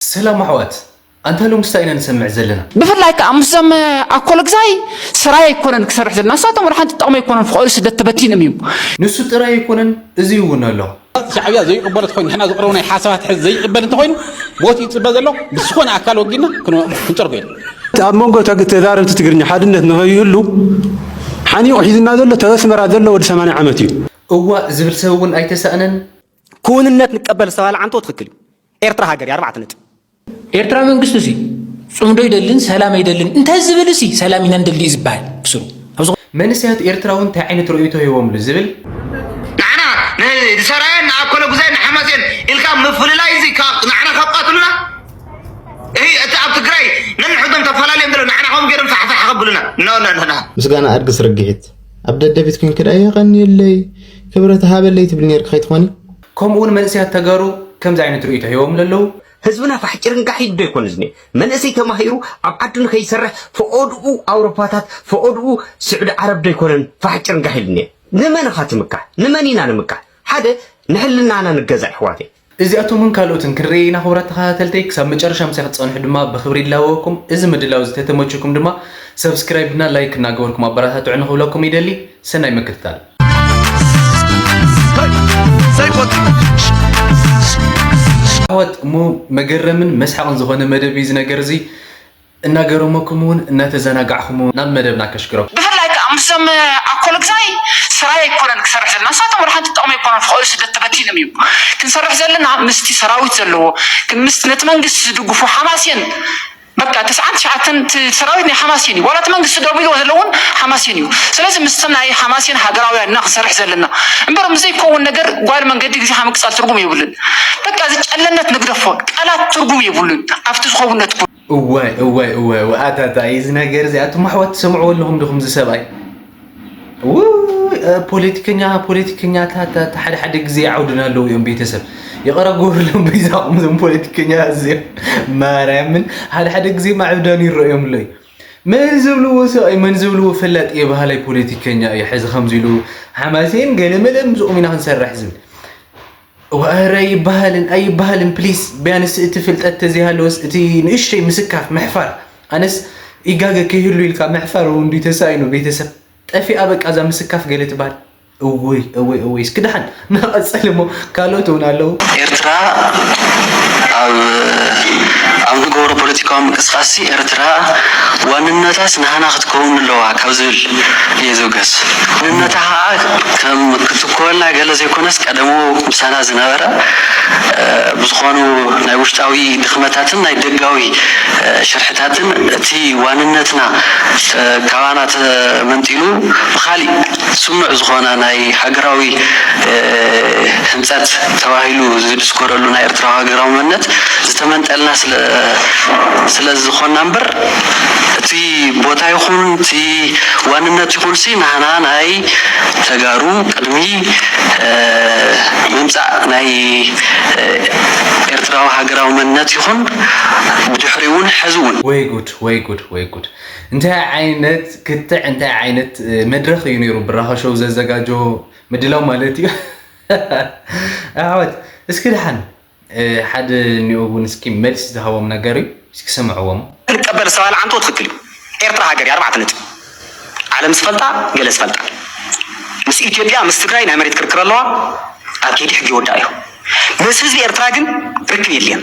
ሰላም ኣሕዋት፣ ኣንታ ሎምስ እንታይ ኢና ንሰምዕ ዘለና? ብፍላይ ከዓ ምስዞም ኣኮለግዛይ ስራይ ኣይኮነን ክሰርሕ ዘለና፣ ንሳቶም ወላ ሓንቲ ጥቕሚ ኣይኮነን፣ ፍቕሪ ስደት ተበቲኖም እዮም። ንሱ ጥራይ ኣይኮነን፣ እዚ እውን ኣሎ። ሻዕብያ ዘይቕበሎ ተኾይኑ፣ ንሕና ዝቕረቡ ናይ ሓሳባት ሕዚ ዘይቕበል እንተኾይኑ፣ ሞት ይጽበ ዘሎ፣ ብዝኾነ ኣካል ወጊድና ክን-፣ ክንጸርጎ ኢና። ኣብ መንጎ ተግ-፣ ተዛረብቲ ትግርኛ ሓድነት ንኸይህሉ ሓኒቑ ሒዝና ዘሎ፣ ተበስመራ ዘሎ ወዲ ሰማንያ ዓመት እዩ። እዋእ ዝብል ሰብ እውን ኣይተሳእነን። ክውንነት ንቀበል ዝተባህለ ዓንቶ ትኽክል እዩ። ኤርትራ ሃገር እያ፣ ኣርባዕተ ነጥቢ። ኤርትራ መንግስቲ ሲ ጽምዶ ይደልን ሰላም ኣይደልን እንተ ዝብል ሲ ሰላም ኢና ንደሊ እዩ ዝበሃል ብስሩ። ኣብዚ መንእሰያት ኤርትራ እውን እንታይ ዓይነት ርእይቶ ሂቦምሉ ዝብል ንዓና ንሰራየን ንኣኮለ ጉዛይ ንሓማሴን ኢልካ ምፍልላይ እዚ ካብ ንዓና ካብ ቃትሉና እሂ እቲ ኣብ ትግራይ ነንሕዶም ተፈላለዮም ዘሎ ንዓና ከም ገይሮም ፋሕፋሕ ከብሉና ኖ ኖ ኖ ኖ ምስጋና ኣድግስ ርግሒት ኣብ ደደቢት ኮንኪ ደኣ የቐንየለይ ክብረት ሃበለይ ትብል ነርኪ ከይትኾኒ። ከምኡ እውን መንእሰያት ተጋሩ ከምዚ ዓይነት ርእይቶ ሂቦም ለለዉ። ህዝብና ፋሕ ጭርንጋሕ ኢሉ ዶ ኣይኮን ዝኒአ? መንእሰይ ተማሂሩ ኣብ ዓዱ ንኸይሰርሕ ፈቐድኡ ኣውሮፓታት ፈቐድኡ ስዑዲ ዓረብ ዶ ኣይኮነን ፋሕ ጭርንጋሕ ኢሉ ዝኒአ? ንመን ኢኻ ትምካሕ? ንመን ኢና ንምካሕ? ሓደ ንሕልናና ንገዛእ ኣሕዋተይ። እዚኣቶምን ካልኦትን ክንርኢ ኢና ክቡራት ተኸታተልተይ፣ ክሳብ መጨረሻ ምሳይ ክትጸንሑ ድማ ብኽብሪ ይላበወኩም። እዚ ምድላው እዚ ተተመችኩም ድማ ሰብስክራይብ እና ላይክ እናገበርኩም ኣበረታትዑ ንኽብለኩም ይደሊ። ሰናይ ምክትታል። ኣሕዋት እሞ መገረምን መስሓቕን ዝኾነ መደብ እዩ እዚ ነገር እዚ። እናገረመኩም እውን እናተዘናጋዕኹም እውን ናብ መደብና ከሽግረኩም። ብፍላይ ከዓ ምስዞም ኣኮለግዛይ ስራይ ኣይኮነን ክሰርሕ ዘለና፣ ንሳቶም ወላ ሓንቲ ጥቕሚ ኣይኮነን፣ ፍቕሪ ስደት ተበቲኖም እዩ። ክንሰርሕ ዘለና ምስቲ ሰራዊት ዘለዎ፣ ምስ ነቲ መንግስቲ ዝድግፉ ሓማሴን በቃ ተስዓን ትሽዓተን እቲ ሰራዊት ናይ ሓማሴን እዩ። ዋላ እቲ መንግስቲ ደው ኢልዎ ዘሎ እውን ሓማሴን እዩ። ስለዚ ምስቶም ናይ ሓማሴን ሃገራውያን ኢና ክንሰርሕ ዘለና እምበር፣ ምስ ዘይከውን ነገር ጓል መንገዲ ግዜኻ ምቅጻል ትርጉም የብሉን። በቃ እዚ ጨለነት ንግደፎ፣ ቃላት ትርጉም የብሉን። ኣብቲ ዝኸውን ነጥቡ። እዋይ እዋይ እዋይ እዋይ፣ ኣታ ኣታ፣ እዚ ነገር እዚ ኣቱም ኣሕዋት ትሰምዕዎ ኣለኹም ዶ ከምዚ ሰብኣይ? ውይ፣ እ፣ ፖለቲከኛ፣ ፖለቲከኛታት፣ ታ፣ ታ፣ ሓደ ሓደ ግዜ ይዓውዱና ኣለዉ እዮም ቤተሰብ። ይቕረ ግበሩሎም በይዛኹም እዞም ፖለቲከኛ እዚኦም። ማርያምን፣ ሓደ ሓደ ግዜ ማዕብዳን ይረኦም ኣሎ እዩ። መን ዝብልዎ ሰብኣይ፣ መን ዝብልዎ ፈላጥ እየ በሃላይ ፖለቲከኛ እዩ። ሕዚ ከምዚ ኢሉ ሓማሴን ገለ መለ ምስኦም ኢና ክንሰርሕ ዝብል። እዋ፣ ኧረ ኣይበሃልን፣ ኣይበሃልን፣ ፕሊስ። ቢያንስ እቲ ፍልጠት ተዘይሃለወስ፣ እቲ ንእሽተይ ምስካፍ፣ ምሕፋር። ኣነስ ኢጋገ ከይህሉ ኢልካ ምሕፋር እውን ድዩ ተሳኢኑ፣ ቤተሰብ? ጠፊኣ በቃ እዛ ምስካፍ ገለ ትበሃል። እውይ፣ እውይ፣ እውይ፣ እስኪ ደሓን ንቐጽል እሞ፣ ካልኦት እውን ኣለዉ። ኤርትራ ኣብ፣ ኣብ ንገብሮ ፖለቲካዊ ምንቅስቃስ ኤርትራ ዋንነታስ ናህና ክትከውን ኣለዋ ካብ ዝብል እየ ዝውገስ። ዋንነታ ከዓ ከም ክትኮወልና ገለ ዘይኮነስ ቀደሙ ምሳና ዝነበረ፣ እ፣ ብዝኾኑ ናይ ውሽጣዊ ድኽመታትን ናይ ደጋዊ፣ እ፣ ሽርሕታትን እቲ ዋንነትና፣ እ፣ ካባና ተመንጢሉ ብኻሊእ ስኑዕ ዝኾነ ናይ ሃገራዊ፣ እ፣ ህንጸት ተባሂሉ ዝድስኮረሉ ናይ ኤርትራዊ ሃገራዊ መንነት ዝተመንጠልና ስለ፣ ስለ ዝኾንና እምበር፣ እቲ ቦታ ይኹን፣ እቲ ዋንነት ይኹንሲ፣ ናህና ናይ ተጋሩ ቅድሚ፣ እ፣ ምምጻእ ናይ፣ እ፣ ኤርትራዊ ሃገራዊ መንነት ይኹን፣ ብድሕሪኡ እውን፣ ሕዚ እውን። ወይ ጉድ፣ ወይ ጉድ፣ ወይ ጉድ። እንታይ ዓይነት ክትዕ፣ እንታይ ዓይነት፣ እ፣ መድረኽ እዩ ነይሩ ብራኸ ሾው ዘዘጋጆ ምድላው ማለት እዩ። ኣሕዋት፣ እስኪ ደሓን፣ እ፣ ሓደ እኒኦ እውን እስኪ መልሲ ዝሃቦም ነገር እዩ። እስኪ ስምዕዎም። ክንቀበል ዝተባህለ ዓንቶ ትኽክል እዩ። ኤርትራ ሃገር እያ፣ ኣርባዕተ ነጥቢ። ዓለም ዝፈልጣ፣ ገለ ዝፈልጣ። ምስ ኢትዮጵያ፣ ምስ ትግራይ ናይ መሬት ክርክር ኣለዋ። ኣብ ከይዲ ሕጊ ይወዳእ እዩ። ምስ ህዝቢ ኤርትራ ግን ርክብ የድልየን።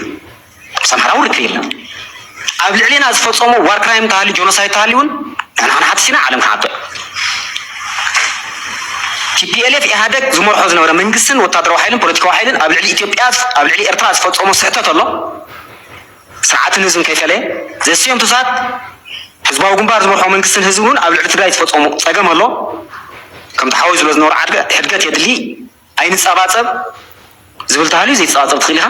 ምስ ኣምሓራ እውን ርክብ የለን። ኣብ ልዕሌና ዝፈጸሞ ዋር ክራይም ተሃልዩ፣ ጆኖሳይድ ተሃልዩ እውን ንሕና ክንሓትት ኢና፣ ዓለም ክሓቶ። ቲ ፒ ኤል ኤፍ ኢህኣደግ ዝመርሖ ዝነበረ መንግስትን ወታደራዊ ሓይልን ፖለቲካዊ ሓይልን ኣብ ልዕሊ ኢትዮጵያ፣ ኣብ ልዕሊ ኤርትራ ዝፈጸሞ ስሕተት ኣሎ። ስርዓትን ህዝብን ከይፈለየ፣ ዘ ሴም ቱ ዛት ህዝባዊ ግንባር ዝመርሖ መንግስትን ህዝብን እውን ኣብ ልዕሊ ትግራይ ዝፈጸሞ ጸገም ኣሎ። ከምቲ ሓወይ ዝብሎ ዝነበሩ ዓድገ-፣ ሕድገት የድሊ፣ ኣይንጸባጸብ ዝብል ተሃልዩ ዘይትጸባጸብ ትኽእል ኢኻ።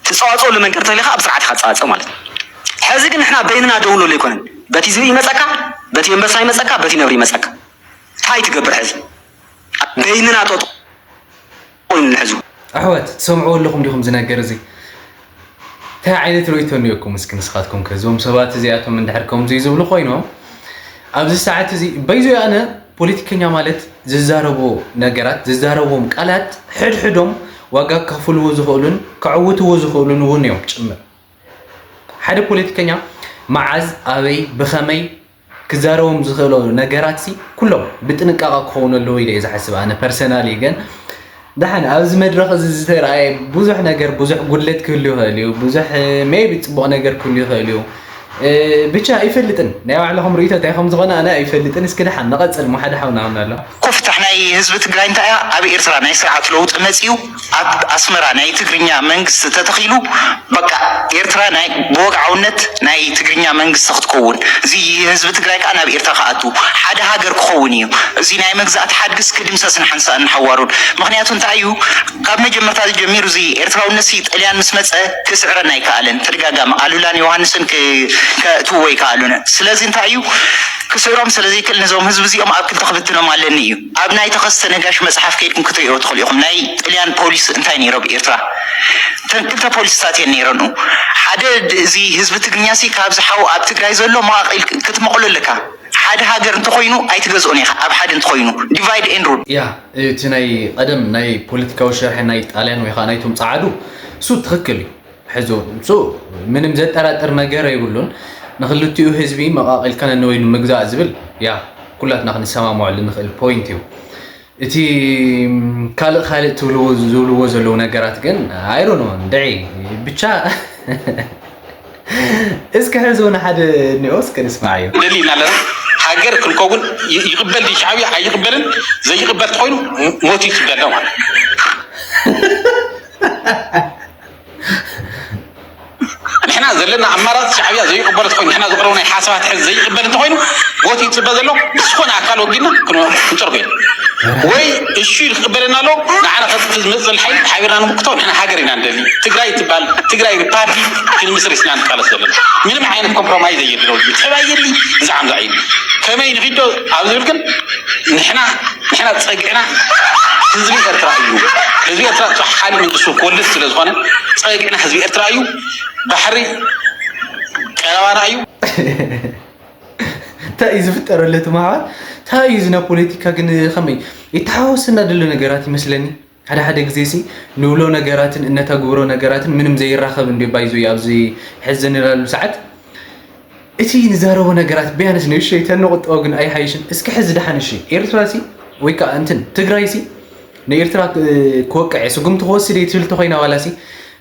ትጸባጸበሉ መንገዲ ተሊኻ ኣብ ስርዓት ኢኻ ትጸባጸብ ማለት እዩ። ሕዚ ግን ንሕና በይንና ደው ንብሎ ኣይኮነን። በቲ ዝብኢ ይመጸካ፣ በቲ ኣንበሳ ይመጸካ፣ በቲ ነብሪ ይመጸካ። እንታይ ትገብር ሕዚ? በይንና ጠጠው ኢሉ ንሕዙ። ኣሕዋት፣ ትሰምዕዎ ኣለኹም ዲኹም እዚ ነገር እዚ? እንታይ ዓይነት ርእይቶ እኒኦኩም? እስኪ ንስኻትኩም ከ እዞም ሰባት እዚኣቶም እንድሕር ከምዚ ዝብሉ ኮይኖም፣ ኣብዚ ሰዓት እዚ በይዙ ኣነ ፖለቲከኛ ማለት ዝዛረቦ ነገራት፣ ዝዛረቦም ቃላት ሕድሕዶም ዋጋ ከኽፍልዎ ዝኽእሉን ከዕውትዎ ዝኽእሉን እውን እዮም ጭምር። ሓደ ፖለቲከኛ መዓዝ፣ ኣበይ፣ ብኸመይ ክዛረቦም ዝኽእሉ ነገራት ሲ ኩሎም ብጥንቃቐ ክኸውን ኣለዎ ኢለ እየ ዝሓስብ። ኣነ ፐርሰናሊ ግን ደሓን ኣብዚ መድረኽ እዚ ዝተረኣየ ብዙሕ ነገር፣ ብዙሕ ጉድለት ክህሉ ይኽእል እዩ። ብዙሕ ሜቢ ጽቡቕ ነገር ክህሉ ይኽእል እዩ። ብቻ ኣይፈልጥን፣ ናይ ባዕልኹም ርእይቶ እንታይ ከም ዝኾነ ኣነ ኣይፈልጥን። እስኪ ደሓን ንቐጽል። ሞ ሓደ ሓውና ኣሎ። ኮፍታሕ ናይ ህዝቢ ትግራይ እንታይ እያ? ኣብ ኤርትራ ናይ ስርዓት ለውጢ መጺኡ ኣብ ኣስመራ ናይ ትግርኛ መንግስቲ ተተኺሉ፣ በቃ ኤርትራ ናይ ብወግዓውነት ናይ ትግርኛ መንግስቲ ክትከውን፣ እዚ ህዝቢ ትግራይ ከዓ ናብ ኤርትራ ክኣቱ ሓደ ሃገር ክኸውን እዩ። እዚ ናይ መግዛእቲ ሓድግስ ክድምሰስ ንሓንሳእን ንሓዋሩን። ምክንያቱ እንታይ እዩ? ካብ መጀመርታ ጀሚሩ እዚ ኤርትራውነት ሲ ጥልያን ምስ መፀ ክስዕረና ኣይከኣለን። ተደጋጋሚ ኣሉላን ዮሃንስን ክ- ከእትውዎ ኣይከኣሉን። ስለዚ እንታይ እዩ? ክስዕሮም ስለ ዘይክእል ነዞም ህዝቢ እዚኦም ኣብ ክልተ ክብትኖም ኣለኒ እዩ። ኣብ ናይ ተኸስተ ነጋሽ መፅሓፍ ከይድኩም ክትርእይዎ ትኽእሉ ኢኹም። ናይ ጥልያን ፖሊስ እንታይ ነይሩ ኣብ ኤርትራ? እተን ክልተ ፖሊስታት እየን ነይረን። ሓደ እዚ ህዝቢ ትግርኛ ሲ ካብዚ ሓው ኣብ ትግራይ ዘሎ መቓቒል ክትመቕሎ ኣለካ። ሓደ ሃገር እንተኾይኑ ኣይትገዝኦን ኢኻ። ኣብ ሓደ እንተኾይኑ ዲቫይድ ኤንድ ሩል። ያ እቲ ናይ ቀደም ናይ ፖለቲካዊ ሸርሒ ናይ ጣልያን ወይ ከዓ ናይቶም ፃዓዱ እሱ ትኽክል እዩ። ሕዞ እሱ ምንም ዘጠራጥር ነገር የብሉን። ንክልቲኡ ህዝቢ መቓቒልካ ነነወይኑ ምግዛእ ዝብል ያ ኩላትና ክንሰማምዐሉ ንኽእል ፖይንት እዩ። እቲ ካልእ ካልእ ትብልዎ ዝብልዎ ዘለዉ ነገራት ግን ኣይሮኖ እንድዒ ብቻ እስኪ ሕዚ እውን ሓደ እኒኦ እስኪ ንስማዓዮ። ደሊ ኢና ኣለና። ሃገር ክንከውን ይ- ይቕበል ድዩ ሻዕብያ ኣይቕበልን? ዘይቕበል ተኾይኑ ሞት ይትበል ነው ማለት። ንሕና ዘለና ኣማራፂ ሻዕብያ ዘይቕበሎ ተኾይኑ፣ ንሕና ዘቕረብናይ ሓሳባት ሕዚ ዘይቕበል እንተኾይኑ፣ ሞት ይፅበ ዘሎ ብዝኾነ ኣካል ወጊድና ክን- ክንፀርጎ ኢና። ወይ እሹ ኢሉ ክቕበለና ኣለዎ። ንዓና ከጥፍ ዝመፅእ ዘሎ ሓይሊ ሓቢርና ንምክቶ። ንሕና ሃገር ኢና ንደሊ። ትግራይ ትበሃል ትግራይ ሪፓብሊክ ክንምስርት ኢና ንቃለስ ዘለና። ምንም ዓይነት ኮምፕሮማይዝ ኣየድልዮ። ትሕብ ኣየድሊ፣ ብዛዕባ ምዛዕ እዩ። ከመይ ንኺዶ ኣብ ዝብል ግን ንሕና ንሕና ፀግዕና ህዝቢ ኤርትራ እዩ። ህዝቢ ኤርትራ ጨሓኒ መንግስቱ ክወልድ ስለ ዝኾነ ፀግዕና ህዝቢ ኤርትራ እዩ። ባሕሪ ቀረባና እዩ። እንታይ እዩ ዝፍጠረሉ እቲ ማሕበር? እንታይ እዩ እዚ ናይ ፖለቲካ ግን ከመይ ይተሓዋወሰና ዘሎ ነገራት ይመስለኒ። ሓደ ሓደ ግዜ ሲ ንብሎ ነገራትን እነተግብሮ ነገራትን ምንም ዘይራኸብ እንዲ ባይዞ ኣብዚ ሕዚ ንላሉ ሰዓት እቲ ንዛረቦ ነገራት ቢያንስ ንእሽተይ ተንቁጥኦ ግን ኣይሓይሽን? እስኪ ሕዚ ደሓን እሺ ኤርትራ ሲ ወይ ከዓ እንትን ትግራይ ሲ ንኤርትራ ክ- ክወቅዕ እየ፣ ስጉምቲ ክወስድ እየ ትብል ተኮይና ዋላ ሲ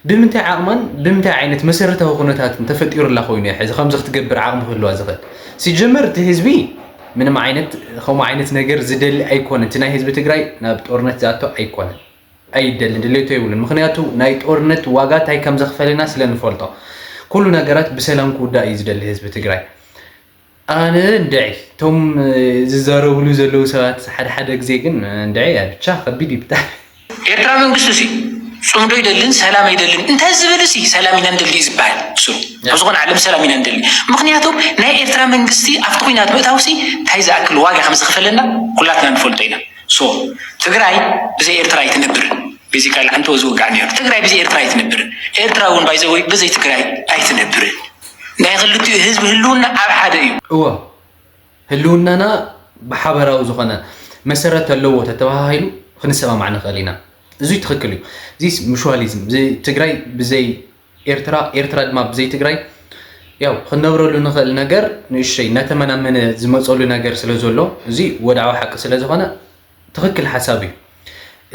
ብምንታይ ዓቕማን ብምንታይ ዓይነት መሰረታዊ ኩነታትን ተፈጢሩላ ኮይኑ እየ ሕዚ ከምዚ ክትገብር ዓቕሚ ክህልዋ ዝኽእል? ሲጀመር እቲ ህዝቢ ምንም ዓይነት ከምኡ ዓይነት ነገር ዝደሊ ኣይኮነን። እቲ ናይ ህዝቢ ትግራይ ናብ ጦርነት ዝኣቶ ኣይኮነን። ኣይደልን፣ ድሌቱ የብሉን። ምኽንያቱ ናይ ጦርነት ዋጋ እንታይ ከም ዘኽፈለና ስለ ንፈልጦ። ኩሉ ነገራት ብሰላም ክውዳእ እዩ ዝደሊ ህዝቢ ትግራይ። ኣነ እንድዒ እቶም ዝዛረብሉ ዘለዉ ሰባት ሓደ ሓደ ግዜ ግን እንድዒ ብቻ ከቢድ እዩ ብጣዕሚ። ኤርትራ መንግስቲ ሲ ጽምዶ ይደልን ሰላም ኣይደልን እንታይ ዝብል ሲ ሰላም ኢና ንደሊ እዩ ዝበሃል። እሱ ኣብ ዝኾነ ዓለም ሰላም ኢና ንደሊ። ምኽንያቱ ናይ ኤርትራ መንግስቲ ኣብቲ ኲናት ምእታው ሲ እንታይ ዝኣክል ዋጋ ከም ዝኽፈለና ኩላትና ንፈልጦ ኢና። ሶ ትግራይ ብዘይ ኤርትራ ኣይትነብርን። ቤዚካሊ ኣንተ ዝወጋዕ ነይሩ ትግራይ ብዘይ ኤርትራ ኣይትነብርን። ኤርትራ እውን ባይዘወይ ብዘይ ትግራይ ኣይትነብርን። ናይ ክልቲኡ ህዝቢ ህልውና ኣብ ሓደ እዩ። እወ ህልውናና ብሓበራዊ ዝኾነ መሰረት ኣለዎ ተተባሃሂሉ ክንሰማማዕ ንኽእል ኢና። እዙይ ትኽክል እዩ። እዚስ ሙቹዋሊዝም ትግራይ ብዘይ ኤርትራ ኤርትራ ድማ ብዘይ ትግራይ ያው ክንነብረሉ ንኽእል ነገር ንእሽተይ እናተመናመነ ዝመፀሉ ነገር ስለ ዘሎ እዚ ወድዓዊ ሓቂ ስለ ዝኾነ ትኽክል ሓሳብ እዩ።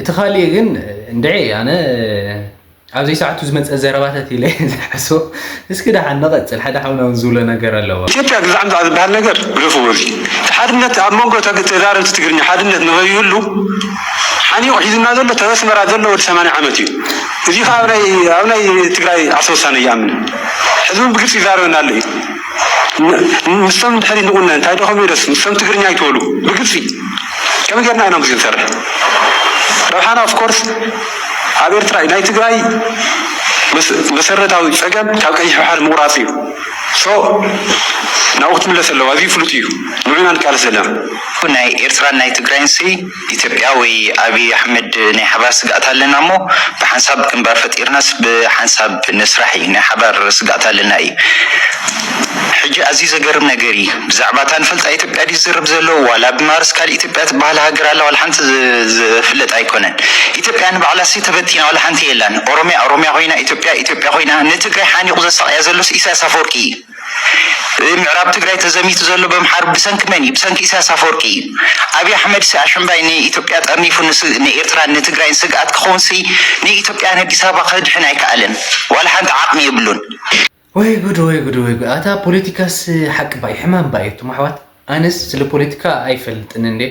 እቲ ካሊእ ግን እንድዒ ኣነ ኣብ ዘይሰዓቱ ዝመፀ ዘረባታት ኢለ ዝሓስቦ። እስኪ ደሓን ንቐፅል ሓደ ሓውና እውን ዝብሎ ነገር ኣለዎ። ኢትዮጵያ ግዛዕ ምዛዕ ዝበሃል ነገር ግደፍዎ። እዚ እቲ ሓድነት ኣብ መንጎ ተግ- ተዛረብቲ ትግርኛ ሓድነት ንኸይህሉ ሓኒቑ ሒዙና ዘሎ ተበስመራ ዘሎ ወዲ ሰማንያ ዓመት እዩ። እዚ ከዓ ኣብ ናይ ኣብ ናይ ትግራይ ዓርሰ ውሳነ ይኣምን። ሕዚ እውን ብግልፂ ይዛረበና ኣሎ እዩ። ምስቶም ድሕሪ ንቑነ እንታይ ዶ ከመይ ዶስ ምስቶም ትግርኛ ኣይትበሉ ብግልፂ ከመይ ጌርና ኢና ምስዚ ንሰርሕ? ረብሓና ኦፍኮርስ ኣብ ኤርትራ እዩ። ናይ ትግራይ መሰረታዊ ፀገም ካብ ቀይሕ ባሕሪ ምቑራፅ እዩ። ሶ ናብኡ ክትምለስ ኣለዋ። እዚ ፍሉጥ እዩ። ንዑና ንቃለስ ዘለና። ናይ ኤርትራን ናይ ትግራይን ሲ ኢትዮጵያ ወይ ኣብይ ኣሕመድ ናይ ሓባር ስግኣት ኣለና እሞ ብሓንሳብ ግንባር ፈጢርናስ ብሓንሳብ ንስራሕ እዩ ናይ ሓባር ስግኣት ኣለና እዩ። ሕጂ ኣዝዩ ዘገርም ነገር እዩ። ብዛዕባ እታ ንፈልጣ ኢትዮጵያ ድዩ ዝዝረብ ዘሎ? ዋላ ብማርስ ካልእ ኢትዮጵያ ትበሃል ሃገር ኣላ? ዋላ ሓንቲ ዝ-፣ ዝፍለጥ ኣይኮነን። ኢትዮጵያ ንባዕላሲ ተበቲና ዋላ ሓንቲ የላን። ኦሮሚያ ኦሮሚያ ኮይና፣ ኢትዮጵያ ኢትዮጵያ ኮይና፣ ንትግራይ ሓኒቑ ዘሳቕያ ዘሎስ ኢሳያስ ኣፈወርቂ እዩ። ምዕራብ ትግራይ ተዘሚቱ ዘሎ በምሓር ብሰንኪ መን እዩ? ብሰንኪ ኢሳያስ ኣፈወርቂ እዩ። ኣብይ ኣሕመድ ሲ ኣሸንባይ ንኢትዮጵያ ጠርኒፉ ንስ-፣ ንኤርትራን ንትግራይን ስግኣት ክኸውን ሲ ንኢትዮጵያን ኣዲስ ኣበባ ከድሕን ኣይከኣለን። ዋላ ሓንቲ ዓቕሚ የብሉን። ወይ ጉድ ወይ ጉድ ወይ ጉድ። ኣታ ፖለቲካስ ሓቂ ባይ ሕማም ባይ እቱም ኣሕዋት። ኣነስ ስለ ፖለቲካ ኣይፈልጥን እንዴ።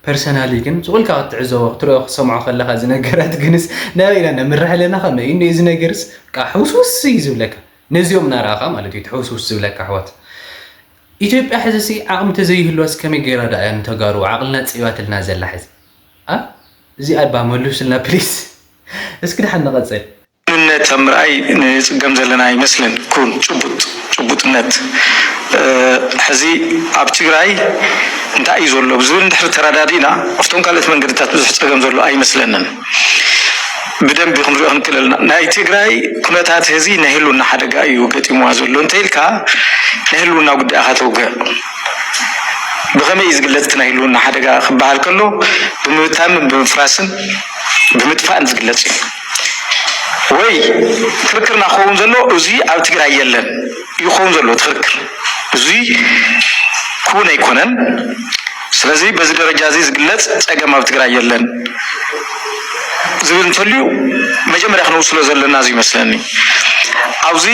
ፐርሰናሊ ግን ስቕ ኢልካ ክትዕዘቦ ክትሪኦ ክትሰምዖ ከለኻ እዚ ነገራት ግንስ ናበይ ኢና ነምርሕ ኣለና? ከመይ እዩ እዚ ነገርስ? በቃ ሕውስውስ እዩ ዝብለካ። ነዚኦም እናረኣኻ ማለት እዩ እቲ ሕውስውስ ዝብለካ ኣሕዋት። ኢትዮጵያ ሕዚ ሲ ዓቕሚ ተዘይህልዋስ ከመይ ገይራ ደኣ እያ ንተጋሩ ዓቕልና ጽቢባትልና ዘላ ሕዚ? ኣ እዚኣ እባ መሉስልና ፕሊስ። እስኪ ደሓን ንቐጽል። ንነተ ምርኣይ ንጽገም ዘለና ይመስለን። ኩን ጭቡጥ ጭቡጥነት ሕዚ ኣብ ትግራይ እንታይ እዩ ዘሎ ብዝብል እንድሕር ተረዳዲእና ኣብቶም ካልኦት መንገድታት ብዙሕ ጸገም ዘሎ ኣይመስለንን። ብደንቢ ክንሪኦ ክንክእል ኣለና። ናይ ትግራይ ኩነታት ሕዚ ናይ ህልውና ሓደጋ እዩ ገጢምዋ ዘሎ እንተኢልካ ናይ ህልውና ጉዳይ ኢኻ ተውግዕ። ብኸመይ እዩ ዝግለጽ እቲ ናይ ህልውና ሓደጋ ክበሃል ከሎ ብምብታንን ብምፍራስን ብምጥፋእን ዝግለጽ እዩ። ወይ ክርክርና ክኸውን ዘሎ እዚ ኣብ ትግራይ የለን እዩ ክኸውን ዘሎ እቲ ክርክር። እዚ ክውን ኣይኮነን። ስለዚ በዚ ደረጃ እዚ ዝግለጽ ጸገም ኣብ ትግራይ የለን ዝብል እንተልዩ መጀመርያ ክንውስሎ ዘለና እዚ ይመስለኒ። ኣብዚ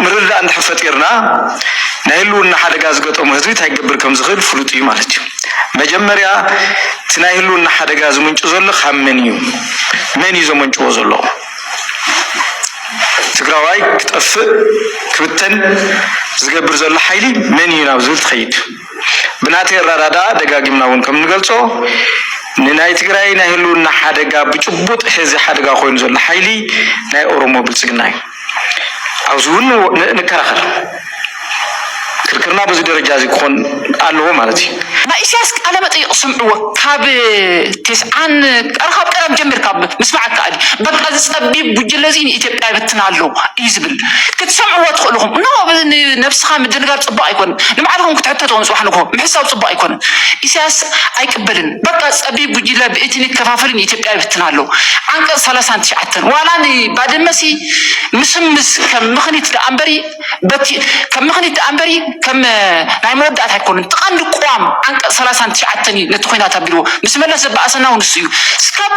ምርድዳእ እንድሕር ፈጢርና ናይ ህልውና ሓደጋ ዝገጠሙ ህዝቢ እንታይ ክገብር ከም ዝኽእል ፍሉጥ እዩ ማለት እዩ። መጀመርያ እቲ ናይ ህልውና ሓደጋ ዝምንጩ ዘሎ ካብ መን እዩ? መን እዩ ዘመንጭዎ ዘሎ? ትግራዋይ ክጠፍእ ክብተን ዝገብር ዘሎ ሓይሊ መን እዩ ናብ ዝብል ትኸይድ። ብናተይ ኣረዳድኣ ደጋጊምና እውን ከም ንገልጾ ንናይ ትግራይ ናይ ህልውና ሓደጋ ብጭቡጥ ሕዚ ሓደጋ ኮይኑ ዘሎ ሓይሊ ናይ ኦሮሞ ብልጽግና እዩ። ኣብዚ እውን ን- ንከራኸር ክርክርና በዚ ደረጃ እዚ ክኾን ኣለዎ ማለት እዩ። ናይ ኢሳያስ ቃለ መጠይቕ ስምዕዎ ካብ ቴስዓን ቃል ካብ ቀደም ጀሚርካ ምስማዕ ከኣል በቃ እዚ ጸቢብ ጉጅለ እዚ ንኢትዮጵያ ይበትና ኣሎ እዩ ዝብል ክትሰምዕዎ ትኽእልኹም ኖ ነብስኻ ምድንጋር ጽቡቕ ኣይኮን ንባዕልኹም ክትሕተትዎም ጽባሕ ንግሆ ምሕሳብ ጽቡቕ ኣይኮን ኢሳያስ ኣይቅበልን በቃ ጸቢብ ጉጅለ ብእትኒ ከፋፍልን ኢትዮጵያ ይበትና ኣሎ ዓንቀጽ ሰላሳን ትሽዓተን ዋላ ንባድመሲ ምስምስ ከም ምኽኒት ደኣ እምበሪ በቲ ከም ምኽኒት ደኣ እምበሪ ከም ናይ መወዳእታ ኣይኮኑን እቲ ቀንዲ ቅዋም ዓንቀጽ ሰላሳን ትሽዓተን እዩ ነቲ ኹናት ኣቢልዎ ምስ መለስ ዘበኣሰና እውን ንሱ እዩ ስካብ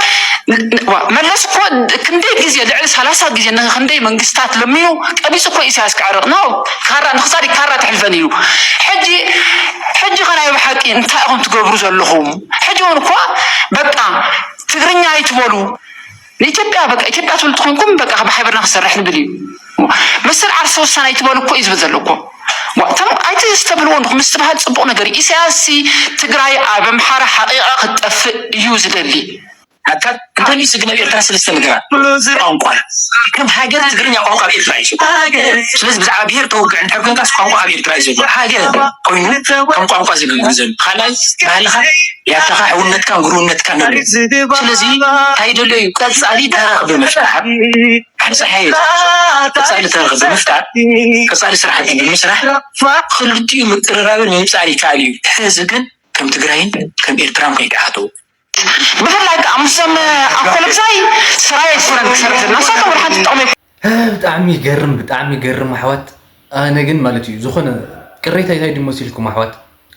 መለስ እኮ ክንደይ ግዜ ልዕሊ ሰላሳ ግዜ ንክንደይ መንግስታት ለሚኑ ቀቢጹ እኮ ኢሳያስ ክዕርቕ ነው ካራ ንክሳድ ካራ ተሕልፈን እዩ ሕጂ ሕጂ ከ ናይ ብሓቂ እንታይ ኢኹም ትገብሩ ዘለኹም ሕጂ እውን እኮ በቃ ትግርኛ ኣይትበሉ ንኢትዮጵያ በቃ ኢትዮጵያ ትብል ትኾንኩም በቃ ብሓበርና ክሰርሕ ንብል እዩ መሰል ዓርሰ ውሳነ ኣይትበሉ እኮ እዩ ዝብል ዘሎ እኮ እቶም ኣይትስተብልዎ ንኹም ምስትብሃል ፅቡቕ ነገር እዩ ኢሳያስ ትግራይ ኣብ ኣምሓራ ሓቂቓ ክትጠፍእ እዩ ዝደሊ ኣካል እንተልዩ ስግነ ኣብ ኤርትራ ሰለስተ ነገራት ቋንቋ ከም ሃገር ትግርኛ ቋንቋ ኣብ ኤርትራ እዩ ስለዚ ብዛዕባ ብሄር ተወግዕ እንድሕር ኮንካስ ቋንቋ ኣብ ኤርትራ እዩ ዘሎ ሃገር ኮይኑ ከም ቋንቋ ዘገልግል ዘሎ ካልኣይ ባህልኻ ያታኻ ሕውነትካን ግሩውነትካን ነሉ ስለዚ እንታይ ደሎ እዩ ቀጻሊ ታሪኽ ብምፍጣር ሓደ ፀሓይ ቀጻሊ ታሪኽ ብምፍጣር ቀጻሊ ስራሕቲ ብምስራሕ ክልቲኡ ምቅርራብን ምምፃር ይከኣል እዩ ሕዚ ግን ከም ትግራይን ከም ኤርትራን ከይተሓተው ብፍላይ ከዓ ምስዞም ኣኮለብሳይ ስራይ ኣይኮነን ክሰርሕ ዘለና ንሳቶም ወላ ሓንቲ ጥቕሚ ብጣዕሚ ይገርም ብጣዕሚ ይገርም ኣሕዋት ኣነ ግን ማለት እዩ ዝኾነ ቅሬታ እንታይ ድዩ መሲልኩም ኣሕዋት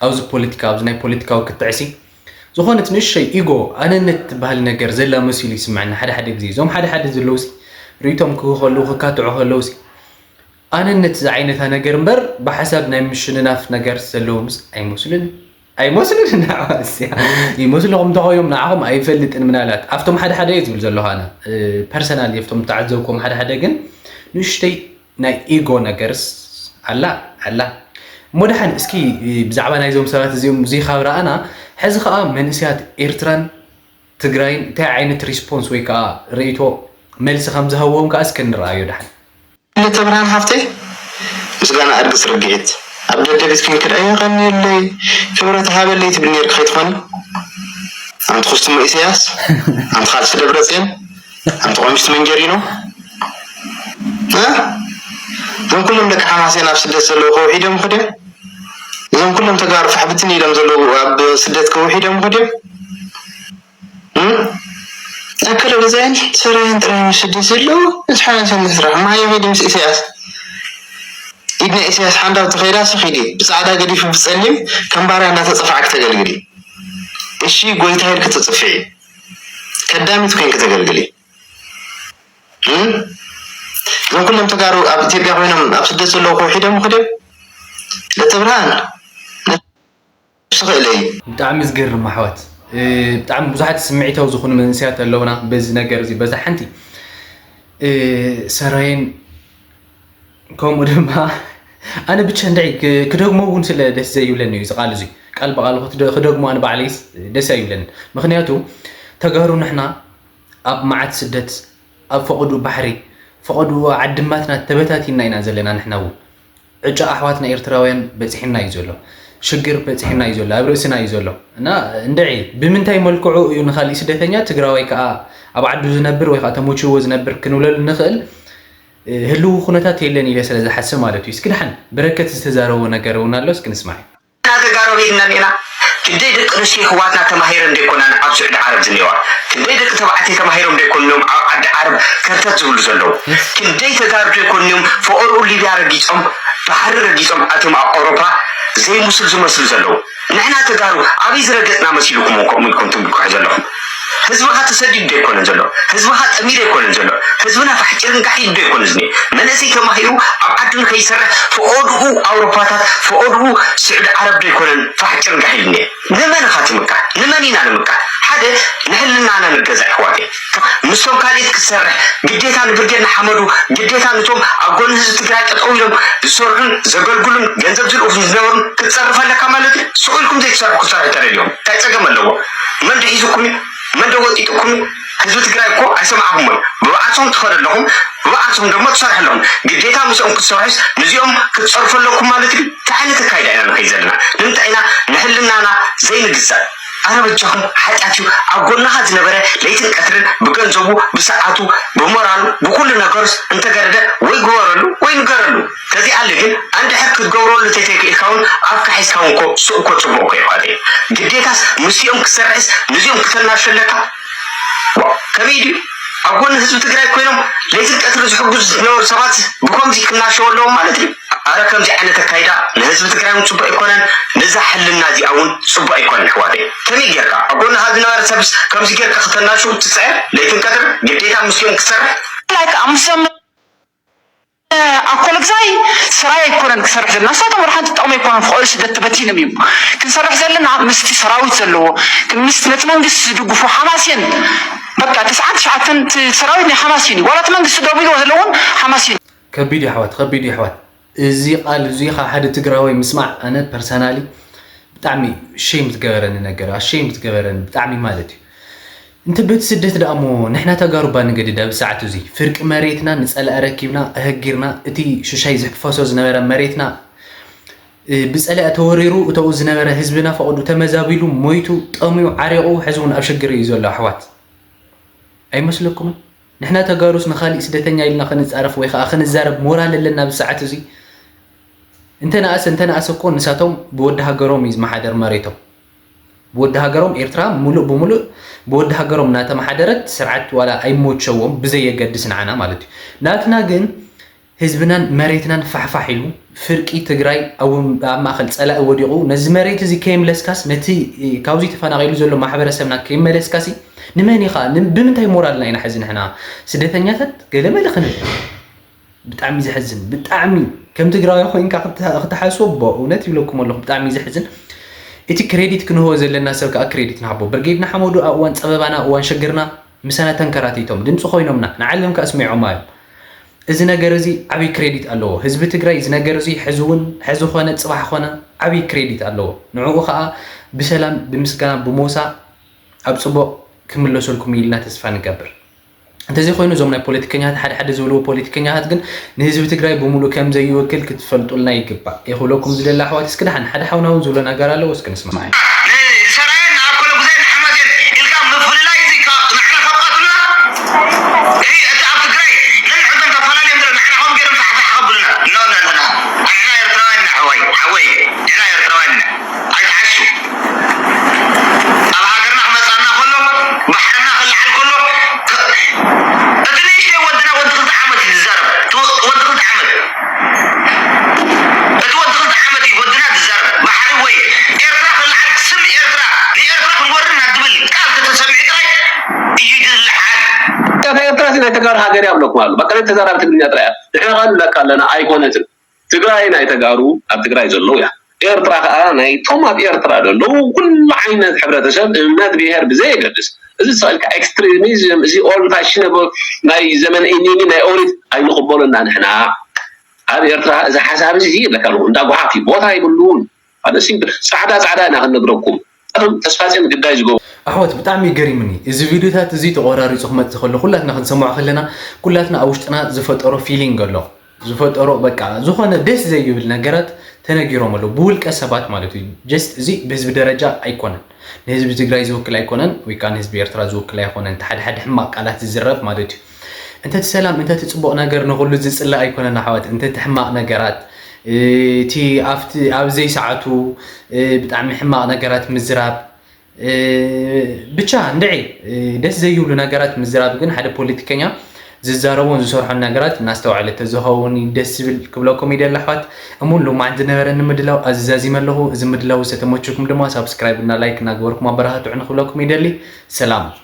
ኣብዚ ፖለቲካ ኣብዚ ናይ ፖለቲካዊ ክትዕሲ ዝኾነት ንእሸይ ኢጎ ኣነነት ትበሃል ነገር ዘላ መሲሉ ይስምዐኒ ሓደ ሓደ ግዜ እዞም ሓደ ሓደ ዘለውሲ ርእይቶም ክህቡ ከለዉ ክካትዑ ከለውሲ ኣነነት ዝዓይነታ ነገር እምበር ብሓሳብ ናይ ምሽንናፍ ነገር ዘለዎምስ ኣይመስሉን ኣይመስሉን ንዓዋስያ ይመስልኹም እንተኾይኖም ንዓኹም ኣይፈልጥን ምናልባት ኣብቶም ሓደ ሓደ እየ ዝብል ዘለኹ ኣነ ፐርሰናል ኣብቶም ተዓዘብኩም ሓደ ሓደ ግን ንእሽተይ ናይ ኢጎ ነገርስ ኣላ ኣላ እሞ ደሓን እስኪ ብዛዕባ ናይዞም ሰባት እዚኦም እዚ ካብ ረኣና ሕዚ ከዓ መንእሰያት ኤርትራን ትግራይን እንታይ ዓይነት ሪስፖንስ ወይ ከዓ ርእይቶ መልሲ ከም ዝሃብዎም ከዓ እስኪ ንረኣዮ ደሓን ክልተ ብርሃን ሓፍተይ ምስጋና ኣድግስ ርግዒት ኣብ ደደቢት ኮንኪ ደኣ የቐንየለይ ክብረት ሃበለይ ትብል ነይርኪ ከይትኾኒ ኣንቲ ኩስትሞ ኢሳያስ ኣንቲ ካልሲ ደብረፅዮን ኣንቲ ቆሚስት መንጀሪኖ እ እዞም ኩሎም ደቂ ሓማሴን ኣብ ስደት ዘለዉ ከውሒዶም ይኹድዮም? እዞም ኩሎም ተጋሩ ፋሕብትን ኢሎም ዘለዉ ኣብ ስደት ከውሒዶም ይኹድዮም? ኣከለ ገዛይን ሰራይን ጥራይ ምስ ስደት ዘለዉ፣ ምስ ሓማሴን ስራሕ ማየ ኸይዲ ምስ ኢሳያስ ኢድና ኢሳያስ ሓንዳብ ተኸይዳ ስኺዲ ብፃዕዳ ገዲፉ ብፀሊም ከም ባርያ እናተፀፋዕክ ተገልግሊ። እሺ ጎይታ ኢልክ ተፅፍዒ፣ ከዳሚት ኮይንክ ተገልግሊ። እም? እዞም ኩሎም ተጋሩ ኣብ ኢትዮጵያ ኮይኖም ኣብ ስደት ዘለዉ ከውሒዶም ይኹድዮም? ለተብርሃን ነብሲ ክእለይ። ብጣዕሚ ዝገርም ኣሕዋት። ብጣዕሚ ብዙሓት ስምዒታዊ ዝኾኑ መንእሰያት ኣለውና በዚ ነገር እዚ። በዛ ሓንቲ ሰራየን ከምኡ ድማ ኣነ ብቻ እንድዒ ክደግሞ እውን ስለ ደስ ዘይብለኒ እዩ እዚ ቃል እዚ። ቃል ብቃል ክደግሞ ኣነ ባዕለይስ ደስ ኣይብለኒ። ምክንያቱ ተጋሩ ንሕና ኣብ መዓት ስደት ኣብ ፈቐድኡ ባሕሪ ፈቐድኡ ዓድማትና ተበታቲንና ኢና ዘለና። ንሕና እውን ዕጫ ኣሕዋትና ኤርትራውያን በፂሕና እዩ ዘሎ። ሽግር በፂሕና እዩ ዘሎ፣ ኣብ ርእስና እዩ ዘሎ። እና እንድዒ ብምንታይ መልክዑ እዩ ንካሊእ ስደተኛ ትግራዋይ ከዓ ኣብ ዓዱ ዝነብር ወይ ከዓ ተመችዎ ዝነብር ክንብለሉ ንኽእል ህልው ኩነታት የለን ኢለ ስለ ዝሓስብ ማለት እዩ። እስኪ ደሓን በረከት ዝተዛረቦ ነገር እውን ኣሎ፣ እስኪ ንስማዕ። ንሕና ተጋሩ ርኢና እኒና። ክንደይ ደቂ ኣንስትዮ ይሕዋትና ተማሂረን ዶ ኣይኮናን ኣብ ስዑዲ ዓረብ ዝኒአዋ? ክንደይ ደቂ ተባዕትዮ ተማሂሮም ዶ ኣይኮኑን ኣብ ዓዲ ዓረብ ከርተት ዝብሉ ዘለዉ? ክንደይ ተጋሩ ዶ ኣይኮኑን እዮም ፈቐድኡ ሊብያ ረጊጾም ባሕሪ ረጊጾም ኣትዮም ኣብ ኣውሮፓ ዘይምስል ዝመስሉ ዘለዉ? ንሕና ተጋሩ ኣበይ ዝረገጽና መሲልኩም ከምኡ ኢልኩም ትምክሑ ዘለኹም? ህዝብኻ ተሰዲዱ ዶ ኣይኮነን ዘሎ? ህዝብኻ ጠምዩ ዶ ኣይኮነን ዘሎ? ህዝብና ፋሕ ጭርንጋሕ ኢሉ ዶ ኣይኮነን ዝኒአ? መንእሰይ ተማሂሩ ኣብ ዓዱ ንኸይሰርሕ ፈቐድኡ ኣውሮፓታት ፈቐድኡ ስዑዲ ዓረብ ዶ ኣይኮነን ፋሕ ጭርንጋሕ ኢሉ ዝኒአ? ንመን ኢኻ ትምካሕ? ንመን ኢና ንምካሕ? ሓደ ንሕልናና ንገዛእ ኣሕዋተይ። ምስቶም ካልኢት ክትሰርሕ ግዴታ ንብርጌድ ንሓመዱ ግዴታ ንቶም ኣብ ጎኒ ህዝቢ ትግራይ ጠጠው ኢሎም ዝሰርሑን ዘገልግሉን ገንዘብ ዝልእኹ ዝነበሩን ክትፀርፍ ኣለካ ማለት እዩ። ስቕ ኢልኩም ዘይትሰርሑ ክትሰርሑ ተደልዮም እንታይ ፀገም ኣለዎ? መን ዶ ሒዙኩም እዩ? መን ዶ ወጢጡኩም እዩ? ህዝቢ ትግራይ እኮ ኣይሰማዕኩሞን። ብባዕልሶም ትኸዱ ኣለኹም፣ ብባዕልሶም ደሞ ትሰርሑ ኣለኹም። ግዴታ ምስኦም ክትሰርሑስ ንዚኦም ክትፀርፉ ኣለኩም ማለት እዩ። እንታይ ዓይነት ኣካይዳ ኢና ንኸይድ ዘለና? ንምንታይ ኢና ንሕልናና ዘይንግዛእ? ኣረ በጃኹም ሓጢኣት እዩ። ኣብ ጎንኻ ዝነበረ ለይትን ቀትርን ብገንዘቡ ብሰዓቱ ብሞራሉ ብኩሉ ነገሩስ እንተገደደ ወይ ግበረሉ ወይ ንገረሉ። ተዘይኣለ ግን ኣንድሕር ክትገብረሉ እንተዘይክኢልካ እውን ኣፍካ ሒዝካ እውን እኮ ሱቕ እኮ ፅቡቕ እኮ እዩ። ግዴታስ ምስኦም ክሰርሕስ ንዚኦም ክተናሹ ኣለካ? ከመይ ድዩ ኣብ ጎኒ ህዝቢ ትግራይ ኮይኖም ለይትን ቀትርን ዝሕግዙ ዝነበሩ ሰባት ብከምዚ ክናሸው ኣለዎም ማለት ድዩ? ኣረ ከምዚ ዓይነት ኣካይዳ ንህዝቢ ትግራይ እውን ፅቡቅ ኣይኮነን፣ ነዛ ሕልና እዚኣ እውን ፅቡቅ ኣይኮነን ኣሕዋተይ። ከመይ ጌርካ ኣብ ጎንኻ ዝነበረ ሰብስ ከምዚ ጌርካ ክተናሽው ትፅዕር? ለይትን ቀትርን ግዴታ ምስኦም ክትሰርሕ? ላይክ ኣምስቶም ኣኮለግዛይ ስራይ ኣይኮነን ክሰርሕ ዘለና ንሳቶም ወላ ሓንቲ ጥቕሚ ኣይኮነን ፍቐዱ ስደት ተበቲኖም እዮም ክንሰርሕ ዘለና ምስቲ ሰራዊት ዘለዎ ምስቲ ነቲ መንግስቲ ዝድግፉ ሓማሴን በቃ ተስዓን ትሽዓተን እቲ ሰራዊት ናይ ሓማሴን እዩ ዋላ እቲ መንግስቲ ደው ኢልዎ ዘለውን ሓማሴን እዩ። ከቢድ እዩ ኣሕዋት ከቢድ እዩ ኣሕዋት። እዚ ቃል እዚ ካብ ሓደ ትግራዋይ ምስማዕ ኣነ ፐርሰናሊ ብጣዕሚ ሼም ዝገበረኒ ነገር ኣሼም ዝገበረኒ ብጣዕሚ ማለት እዩ። እንተ በቲ ስደት ደኣ እሞ ንሕና ተጋሩ እባ ንገድድ ኣብዚ ሰዓት እዚ ፍርቂ መሬትና ንጸላኢ ረኪብና ኣሀጊርና እቲ ሽሻይ ዝሕፈሶ ዝነበረ መሬትና ብጸላኢ ተወሪሩ እተኡ ዝነበረ ህዝብና ፈቐዱ ተመዛቢሉ ሞይቱ ጠምዩ ዓሪቑ ሕዚ እውን ኣብ ሽግር እዩ ዘሎ ኣሕዋት ኣይመስለኩምን? ንሕና ተጋሩስ ንኻሊእ ስደተኛ ኢልና ክንጻረፍ ወይ ኸኣ ክንዛረብ ሞራል ኣለና ኣብዚ ሰዓት እዚ? እንተነኣሰ እንተነኣሰ እኮ ንሳቶም ብወዲ ሃገሮም እዩ ዝመሓደር መሬቶም። ብወዲ ሃገሮም ኤርትራ ሙሉእ ብሙሉእ ብወዲ ሃገሮም እናተመሓደረት ስርዓት ዋላ ኣይሞቸዎም ብዘየገድስ ንዓና ማለት እዩ። ናትና ግን ህዝብናን መሬትናን ፋሕፋሕ ኢሉ ፍርቂ ትግራይ ኣብ ኣብ ማእኸል ፀላኢ ወዲቑ ነዚ መሬት እዚ ከየምለስካስ ነቲ ካብዚ ተፈናቒሉ ዘሎ ማሕበረሰብና ከይመለስካሲ ንመን ኢኻ ብምንታይ ሞራልና ኢና ሕዚ ንሕና ስደተኛታት ገለመለ ክንብል ብጣዕሚ ዘሕዝን ብጣዕሚ ከም ትግራዊ ኮይንካ ክትሓስቦ በእውነት ይብለኩም ኣለኹ ብጣዕሚ ዘሕዝን እቲ ክሬዲት ክንህቦ ዘለና ሰብ ከዓ ክሬዲት ንሃቦ ብርጌድ ንሓመዱ ኣብ እዋን ፀበባና እዋን ሽግርና ምሳና ተንከራቲቶም ድምፂ ኮይኖምና ንዓለም ከስሚዖማ እዮም። እዚ ነገር እዚ ዓብይ ክሬዲት ኣለዎ። ህዝቢ ትግራይ እዚ ነገር እዚ ሕዚ እውን ሕዚ ኮነ ፅባሕ ኮነ ዓብይ ክሬዲት ኣለዎ። ንዕኡ ከዓ ብሰላም ብምስጋና ብሞሳ ኣብ ፅቡቕ ክምለሰልኩም ኢልና ተስፋ ንገብር። እንተዘይኮይኑ እዞም ናይ ፖለቲከኛታት ሓደ ሓደ ዝብልዎ ፖለቲከኛታት ግን ንህዝቢ ትግራይ ብምሉእ ከም ዘይወክል ክትፈልጡልና ይግባእ። እየ ክብለኩም ዝደሊ ኣሕዋት እስኪ ደሓን ሓደ ሓውና እውን ዝብሎ ነገር ኣለዎ እስኪ ንስማዕ። ንሰራየን ንኣኮለ ጉዛይ ንሓማሴን ኢልካ ምፍልላይ እዚ ንዓና ካብ ቀትሉና እቲ ኣብ ትግራይ ነንሕቶም ተፈላለዮም ዘሎ ንዓና ከም ገይሮም ፋሕፋሕ ከብሉና ናይ ተጋሩ ሃገር እያ ብለኩም ኣሎ። በቃ ናይ ተዛራቢ ትግርኛ ጥራይ እያ። ንሕና ከኣ ንብለካ ኣለና ኣይኮነትን። ትግራይ ናይ ተጋሩ ኣብ ትግራይ ዘለዉ እያ። ኤርትራ ከኣ ናይቶም ኣብ ኤርትራ ዘለዉ ኩሉ ዓይነት ሕብረተሰብ፣ እምነት፣ ብሄር ብዘየገድስ። እዚ ስቕ ኢልካ ኤክስትሪሚዝም፣ እዚ ኦልድ ፋሽነብል ናይ ዘመን እኒኒ ናይ ኦሪት ኣይንቕበሎና ንሕና። ኣብ ኤርትራ እዚ ሓሳብ እዚ ይብለካ ኣለኹ፣ እንዳ ጓሓፍ እዩ፣ ቦታ የብሉን። ሓደ ሲምፕል ጻዕዳ ጻዕዳ ኢና ክንነግረኩም። እቶም ተስፋጽዮን ግዳይ ዝገብሩ ኣሕዋት፣ ብጣዕሚ ገሪምኒ እዚ ቪድዮታት እዚ ተቆራሪፁ ክመፅእ ከሎ ኩላትና ክንሰምዖ ከለና ኩላትና ኣብ ውሽጥና ዝፈጠሮ ፊሊንግ ኣሎ። ዝፈጠሮ በቃ ዝኾነ ደስ ዘይብል ነገራት ተነጊሮም ኣለዉ ብውልቀ ሰባት ማለት እዩ። ጀስት እዚ ብህዝቢ ደረጃ ኣይኮነን፣ ንህዝቢ ትግራይ ዝውክል ኣይኮነን ወይ ከዓ ንህዝቢ ኤርትራ ዝውክል ኣይኮነን። እቲ ሓደ ሓደ ሕማቅ ቃላት ዝዝረብ ማለት እዩ። እንተ እቲ ሰላም እንተ እቲ ፅቡቅ ነገር ንኩሉ ዝፅላእ ኣይኮነን ኣሕዋት። እንተ እቲ ሕማቅ ነገራት እቲ ኣብቲ ኣብ ዘይሰዓቱ ብጣዕሚ ሕማቅ ነገራት ምዝራብ ብቻ እንድዒ ደስ ዘይብሉ ነገራት ምዝራብ ግን ሓደ ፖለቲከኛ ዝዛረቦን ዝሰርሖን ነገራት እናስተውዐለ ተዝኸውን ደስ ዝብል ክብለኩም ይደሊ ኣሕዋት። እሙን ሎማዓንቲ ዝነበረኒ ምድላው ኣዝዛዚመ ኣለኹ። እዚ ምድላው ዝተመቸኩም ድማ ሳብስክራይብ እና ላይክ እናገበርኩም ኣበረታትዑኒ ክብለኩም ይደሊ። ሰላም።